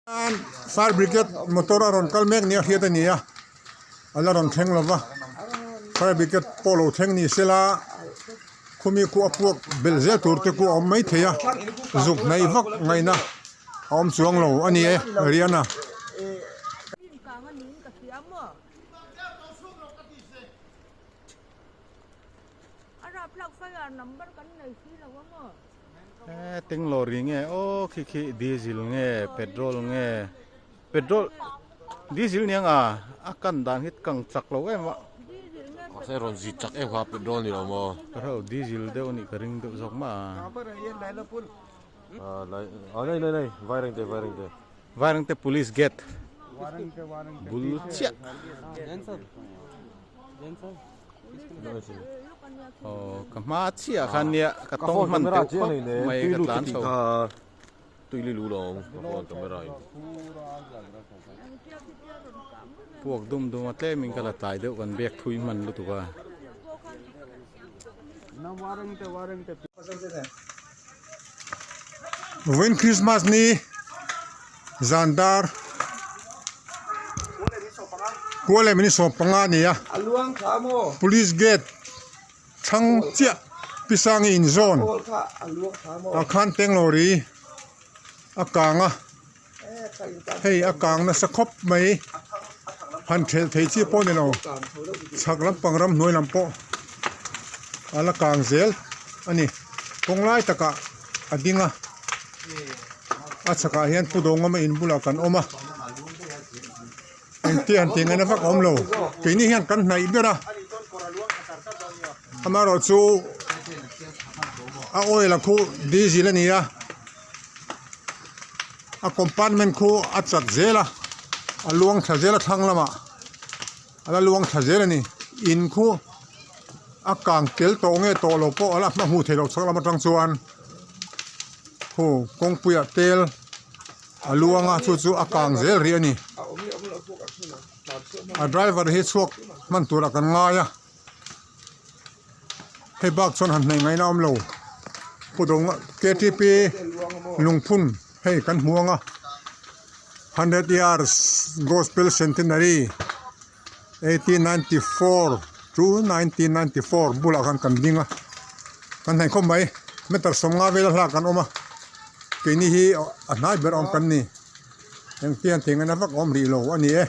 Fire brigade motor a rawn kal mek nia hriat a ni a, a la rawn thleng lo va, fire brigade pawh lo thleng ni se la khumi khu a puak belh zel tur te khu a awm mai thei a, zuk hnaih vak ngaihna a awm chuang lo a ni e Riana. He teng lorry nge aw khi khi diesel nge petrol nge petrol diesel nia nga a kan dan hi kang chak lo em a. Mahse rawn zit chak em kha petrol ni lo maw. Ka hre diesel deuh a nih ka ring deuh zawk mah a. A nei nei nei Vairengte Vairengte. Vairengte police gate bul chiah. Aw ka hma chiah khan nia ka tawng hman teuh khawp mai ka tlan chho. Tui lu lo awm ka phone camera in. Puak dum dum a tlem in ka la tlai deuh kan bek thui hman lutuk a. Vawiin Christmas ni zan dar kua leh minute 15 a ni a police gate thlang chiah Pisangi in zawn ah khan Tenglawri a kang a hei a kang nasa khawp mai han thelh thei chi pawh a ni lo chhak lampang ramhnuai lam pawh a la kang zel a ni kawng lai takah a ding a a chhakah hian pu dawngawma in bulah kan awm a engtia han tih ngaihna vak a awm lo keini hian kan hnaih ber a amaherawhchu a oil a khu diesel a ni a. A compartment khu a chat zel a a luang thla zel a thlang lamah a la luang thla zel a ni in khu a kang tel tawh nge tawh lo pawh a la hma hmuh theih loh chhak lam atang chuan khu kawngpuiah tel a luang a chu chu a kang zel rih a ni a driver hi chhuak hman turah kan ngai a. Hei bak chuan han hnaih ngaihna a awm lo pu dawng ktp lungphun hei kan hmu ang a hundred years gospel centenary 1894 to 1994 bulah khan kan ding a kan hnaih khawp mai meter 50 vel a hlak kan awm a keini hi a hnai ber awm kan ni engtiang tih ngaihna vak a awm rih lo a ni e.